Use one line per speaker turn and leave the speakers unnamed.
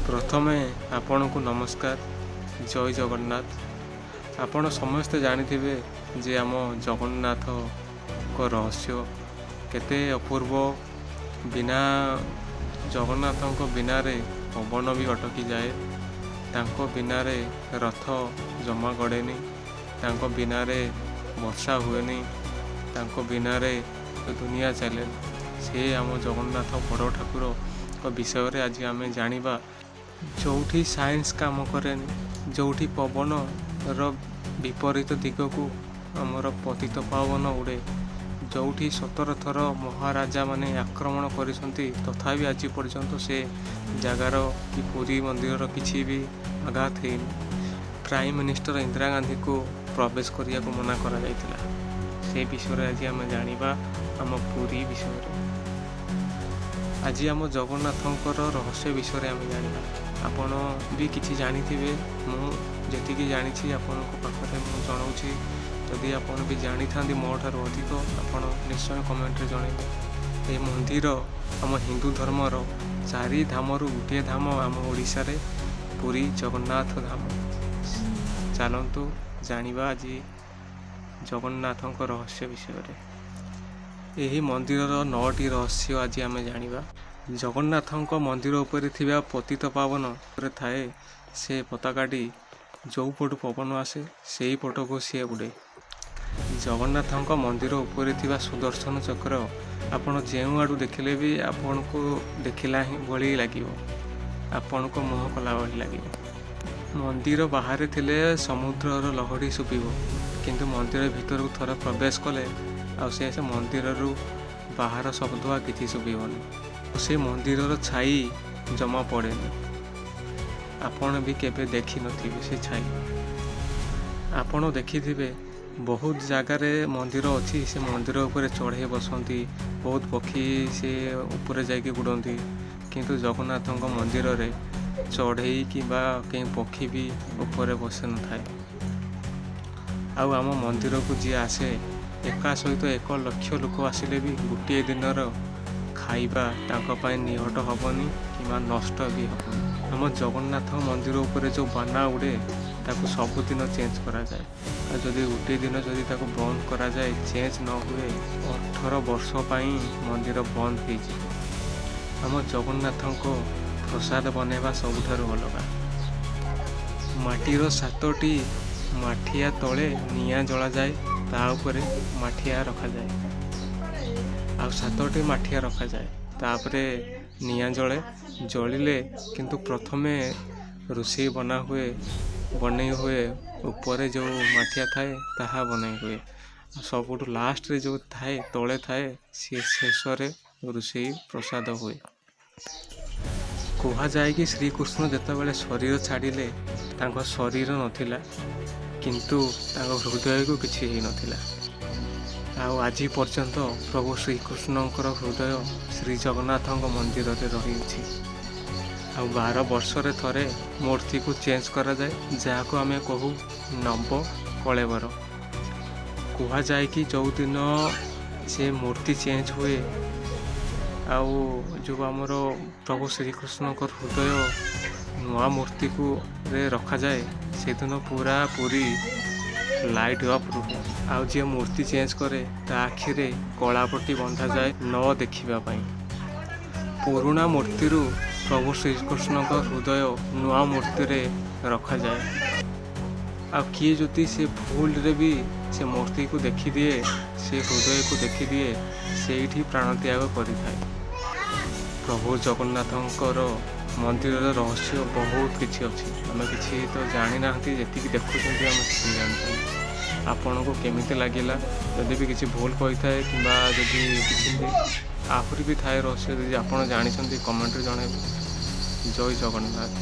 ପ୍ରଥମେ ଆପଣଙ୍କୁ ନମସ୍କାର, ଜୟ ଜଗନ୍ନାଥ। ଆପଣ ସମସ୍ତେ ଜାଣିଥିବେ ଯେ ଆମ ଜଗନ୍ନାଥଙ୍କ ରହସ୍ୟ କେତେ ଅପୂର୍ବ। ବିନା ଜଗନ୍ନାଥଙ୍କ ବିନାରେ ପବନ ବି ଅଟକିଯାଏ, ତାଙ୍କ ବିନାରେ ରଥ ଜମା ଗଡ଼େନି, ତାଙ୍କ ବିନାରେ ବର୍ଷା ହୁଏନି, ତାଙ୍କ ବିନାରେ ଦୁନିଆ ଚାଲେନି। ସେ ଆମ ଜଗନ୍ନାଥ ବଡ଼ ଠାକୁରଙ୍କ ବିଷୟରେ ଆଜି ଆମେ ଜାଣିବା। ଯେଉଁଠି ସାଇନ୍ସ କାମ କରେନି, ଯେଉଁଠି ପବନର ବିପରୀତ ଦିଗକୁ ଆମର ପତିତ ପାବନ ଉଡ଼େ, ଯେଉଁଠି 17 ଥର ମହାରାଜାମାନେ ଆକ୍ରମଣ କରିଛନ୍ତି, ତଥାପି ଆଜି ପର୍ଯ୍ୟନ୍ତ ସେ ଜାଗାର କି ପୁରୀ ମନ୍ଦିରର କିଛି ବି ଆଘାତ ହେଇନି। ପ୍ରାଇମ୍ ମିନିଷ୍ଟର ଇନ୍ଦିରା ଗାନ୍ଧୀକୁ ପ୍ରବେଶ କରିବାକୁ ମନା କରାଯାଇଥିଲା। ସେ ବିଷୟରେ ଆଜି ଆମେ ଜାଣିବା, ଆମ ପୁରୀ ବିଷୟରେ। ଆଜି ଆମ ଜଗନ୍ନାଥଙ୍କର ରହସ୍ୟ ବିଷୟରେ ଆମେ ଜାଣିବା। ଆପଣ ବି କିଛି ଜାଣିଥିବେ। ମୁଁ ଯେତିକି ଜାଣିଛି, ଆପଣଙ୍କ ପାଖରେ ମୁଁ ଜଣାଉଛି। ଯଦି ଆପଣ ବି ଜାଣିଥାନ୍ତି ମୋ ଠାରୁ ଅଧିକ, ଆପଣ ନିଶ୍ଚୟ କମେଣ୍ଟରେ ଜଣାଇବେ। ଏ ମନ୍ଦିର ଆମ ହିନ୍ଦୁ ଧର୍ମର ଚାରି ଧାମରୁ ଗୋଟିଏ ଧାମ, ଆମ ଓଡ଼ିଶାରେ ପୁରୀ ଜଗନ୍ନାଥ ଧାମ। ଚାଲନ୍ତୁ ଜାଣିବା ଆଜି ଜଗନ୍ନାଥଙ୍କ ରହସ୍ୟ ବିଷୟରେ। ଏହି ମନ୍ଦିରର ନଅଟି ରହସ୍ୟ ଆଜି ଆମେ ଜାଣିବା। ଜଗନ୍ନାଥଙ୍କ ମନ୍ଦିର ଉପରେ ଥିବା ପତିତ ପାବନ ଉପରେ ଥାଏ ସେ ପତାକାଟି, ଯେଉଁ ପଟୁ ପବନ ଆସେ, ସେଇ ପଟକୁ ସିଏ ଉଡ଼େ। ଜଗନ୍ନାଥଙ୍କ ମନ୍ଦିର ଉପରେ ଥିବା ସୁଦର୍ଶନ ଚକ୍ର ଆପଣ ଯେଉଁ ଆଡ଼ୁ ଦେଖିଲେ ବି ଆପଣଙ୍କୁ ଦେଖିଲା ହିଁ ଭଳି ଲାଗିବ, ଆପଣଙ୍କ ମୁହଁ କଲା ଭଳି ଲାଗିବ। ମନ୍ଦିର ବାହାରେ ଥିଲେ ସମୁଦ୍ରର ଲହଡ଼ି ଶୁଭିବ, କିନ୍ତୁ ମନ୍ଦିର ଭିତରକୁ ଥରେ ପ୍ରବେଶ କଲେ ଆଉ ସେ ମନ୍ଦିରରୁ ବାହାର ଶବ୍ଦ ଆଉ କିଛି ଶୁଭିବନି। ସେ ମନ୍ଦିରର ଛାଇ ଜମା ପଡ଼େନି। ଆପଣ ବି କେବେ ଦେଖିନଥିବେ ସେ ଛାଇ। ଆପଣ ଦେଖିଥିବେ, ବହୁତ ଜାଗାରେ ମନ୍ଦିର ଅଛି, ସେ ମନ୍ଦିର ଉପରେ ଚଢ଼େଇ ବସନ୍ତି, ବହୁତ ପକ୍ଷୀ ସେ ଉପରେ ଯାଇକି ଉଡ଼ନ୍ତି, କିନ୍ତୁ ଜଗନ୍ନାଥଙ୍କ ମନ୍ଦିରରେ ଚଢ଼େଇ କିମ୍ବା କେଉଁ ପକ୍ଷୀ ବି ଉପରେ ବସିନଥାଏ। ଆଉ ଆମ ମନ୍ଦିରକୁ ଯିଏ ଆସେ, ଏକା ସହିତ 1 ଲକ୍ଷ ଲୋକ ଆସିଲେ ବି ଗୋଟିଏ ଦିନର ଖାଇବା ତାଙ୍କ ପାଇଁ ନିଅଣ୍ଟ ହେବନି କିମ୍ବା ନଷ୍ଟ ବି ହେବନି। ଆମ ଜଗନ୍ନାଥ ମନ୍ଦିର ଉପରେ ଯେଉଁ ବାନା ଉଡ଼େ, ତାକୁ ସବୁଦିନ ଚେଞ୍ଜ କରାଯାଏ। ଆଉ ଯଦି ଗୋଟିଏ ଦିନ ଯଦି ତାକୁ ବନ୍ଦ କରାଯାଏ, ଚେଞ୍ଜ ନ ହୁଏ, 18 ବର୍ଷ ପାଇଁ ମନ୍ଦିର ବନ୍ଦ ହେଇଯିବ। ଆମ ଜଗନ୍ନାଥଙ୍କ ପ୍ରସାଦ ବନେଇବା ସବୁଠାରୁ ଅଲଗା। ମାଟିର ସାତଟି ମାଠିଆ ତଳେ ନିଆଁ ଜଳାଯାଏ, ତା ଉପରେ ମାଠିଆ ରଖାଯାଏ, ଆଉ ସାତଟି ମାଠିଆ ରଖାଯାଏ, ତାପରେ ନିଆଁ ଜଳେ। ଜଳିଲେ କିନ୍ତୁ ପ୍ରଥମେ ରୋଷେଇ ବନା ହୁଏ, ବନେଇ ହୁଏ ଉପରେ ଯେଉଁ ମାଠିଆ ଥାଏ, ତାହା ବନେଇ ହୁଏ। ଆଉ ସବୁଠୁ ଲାଷ୍ଟରେ ଯେଉଁ ଥାଏ, ତଳେ ଥାଏ, ସିଏ ଶେଷରେ ରୋଷେଇ ପ୍ରସାଦ ହୁଏ। କୁହାଯାଏ କି ଶ୍ରୀକୃଷ୍ଣ ଯେତେବେଳେ ଶରୀର ଛାଡ଼ିଲେ, ତାଙ୍କ ଶରୀର ନଥିଲା, କିନ୍ତୁ ତାଙ୍କ ହୃଦୟକୁ କିଛି ହେଇନଥିଲା। ଆଉ ଆଜି ପର୍ଯ୍ୟନ୍ତ ପ୍ରଭୁ ଶ୍ରୀକୃଷ୍ଣଙ୍କର ହୃଦୟ ଶ୍ରୀ ଜଗନ୍ନାଥଙ୍କ ମନ୍ଦିରରେ ରହିଅଛି। ଆଉ 12 ବର୍ଷରେ ଥରେ ମୂର୍ତ୍ତିକୁ ଚେଞ୍ଜ କରାଯାଏ, ଯାହାକୁ ଆମେ କହୁ ନବ କଳେବର। କୁହାଯାଏ କି ଯେଉଁଦିନ ସେ ମୂର୍ତ୍ତି ଚେଞ୍ଜ ହୁଏ ଆଉ ଯେଉଁ ଆମର ପ୍ରଭୁ ଶ୍ରୀକୃଷ୍ଣଙ୍କ ହୃଦୟ ନୂଆ ମୂର୍ତ୍ତିକୁ ରେ ରଖାଯାଏ, ସେଦିନ ପୁରା ପୁରୀ ଲାଇଟ୍ ଅଫ୍ ରୁହେ। ଆଉ ଯିଏ ମୂର୍ତ୍ତି ଚେଞ୍ଜ କରେ, ତା ଆଖିରେ କଳାପଟି ବନ୍ଧାଯାଏ ନ ଦେଖିବା ପାଇଁ। ପୁରୁଣା ମୂର୍ତ୍ତିରୁ ପ୍ରଭୁ ଶ୍ରୀକୃଷ୍ଣଙ୍କ ହୃଦୟ ନୂଆ ମୂର୍ତ୍ତିରେ ରଖାଯାଏ। ଆଉ କିଏ ଯଦି ସେ ଭୁଲରେ ବି ସେ ମୂର୍ତ୍ତିକୁ ଦେଖିଦିଏ, ସେ ହୃଦୟକୁ ଦେଖିଦିଏ, ସେଇଠି ପ୍ରାଣତ୍ୟାଗ କରିଥାଏ। ପ୍ରଭୁ ଜଗନ୍ନାଥଙ୍କର ମନ୍ଦିରର ରହସ୍ୟ ବହୁତ କିଛି ଅଛି। ଆମେ କିଛି ତ ଜାଣିନାହାନ୍ତି, ଯେତିକି ଦେଖୁଛନ୍ତି ଆମେ ସେତିକି ଜାଣିଛନ୍ତି। ଆପଣଙ୍କୁ କେମିତି ଲାଗିଲା? ଯଦି ବି କିଛି ଭୁଲ କହିଥାଏ କିମ୍ବା ଯଦି କିଛି ବି ଆହୁରି ବି ଥାଏ ରହସ୍ୟ, ଯଦି ଆପଣ ଜାଣିଛନ୍ତି, କମେଣ୍ଟରେ ଜଣାଇବେ। ଜୟ ଜଗନ୍ନାଥ।